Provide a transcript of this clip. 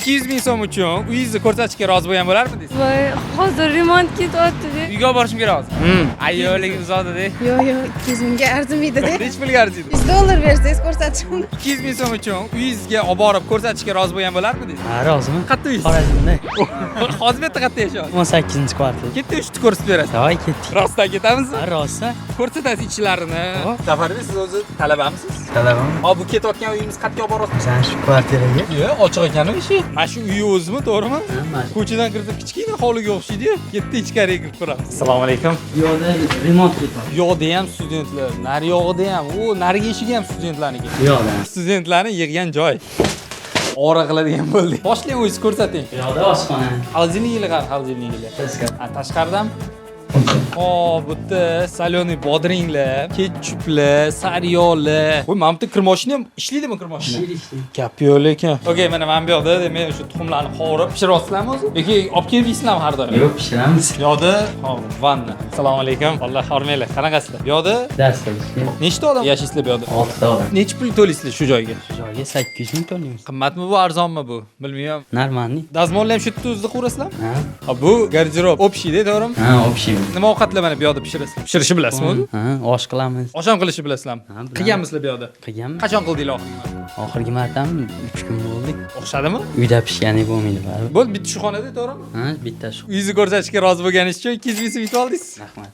200 ming so'm uchun uyingizni ko'rsatishga rozi bo'lgan bo'larmidingiz? Voy, hozir remont ketyapti-da. Uyga olib borishim kerak hozir. Ayollik uzoqda-da. Yo'q, 200 mingga arzimaydi-da. Nechi pulga arziydi? 100 dollar bersangiz, ko'rsatishim. 200 ming so'm uchun uyingizga olib borib ko'rsatishga rozi bo'lgan bo'larmidingiz? Ha, roziman. Qayerda uyingiz? Xorazmda. Hozir bu yerda qayerda yashayapsiz? 18-kvartal. Ketdi, uchni ko'rsatib berasiz. Давай, ketdik. Rostdan ketamizmi? Ha, rostdan. Ko'rsatasiz ichlarini. Safarbek, siz o'zi talabamisiz? Talabam. Ha, bu ketayotgan uyimiz qayerga olib borasiz? San shu kvartiraga. Yo'q, ochiq ekan u eshik. Mana shu uyi o'zimi, to'g'rimi? Ha, mana shu. Ko'chadan kirsa kichkina hovliga o'xshaydi-yu. Ketdi, ichkariga kirib ko'ramiz. Assalomu alaykum. Bu yoqda remont ketyapti. Bu yoqda ham studentlar, nari yog'ida ham, u narigi eshigi ham studentlarniki. Bu yoqda. Studentlarni yig'gan joy. Ora qiladigan bo'ldik. Boshlang, o'zingiz ko'rsating. Bu yoqda oshxona. Холодильник qani, холодильник? Tashqari. Ha, tashqaridan. Hop, bu yerda соленый bodringlar, ketchuplar, sariyog'lar. Voy, mana bu yerda kir moshina ham ishlaydimi, kir moshina? Ishlaydi, ishlaydi. Gap yo'q lekin. Okey, mana bu yoqda demak o'sha tuxumlarni qovurib pishiryapsizlarmi o'zi? Yoki olib kelib yeysizlarmi har doim? Yo'q, pishiramiz. Bu yoqda, hop, vanna. Assalomu alaykum. Alloh hormanglar. Qanaqasizlar? Bu yoqda Dars qilishga. nechta odam yashaysizlar bu yoqda? 6 ta odam. Necha pul to'laysizlar shu joyga? Shu joyga 800 ming to'laymiz. Qimmatmi bu, arzonmi bu? Bilmayman. Нормальный. Dazmolni ham shu yerda o'zida qilaverasizlarmi? Ha. Ha, bu garderob общий da, to'g'rimi? Ha, общий. Nima ovqatlar mana bu yoqda pishirasiz? Pishirishni bilasizmi o'zi? Ha, osh qilamiz. Osh ham qilishni bilasizlarmi? Ha, bilamiz. Qilganmisizlar bu yoqda? Qilganmi? Qachon qildinglar oxirgi marta? Oxirgi martam 3 kun bo'ldi. O'xshadimi? Uyda pishgani bo'lmaydi baribir. Bo'ldi, bitta shu xonada, to'g'rimi? Ha, bitta shu. Uyingizni ko'rsatishga rozi bo'lganingiz uchun 200 ming so'm yutib oldingiz. Rahmat.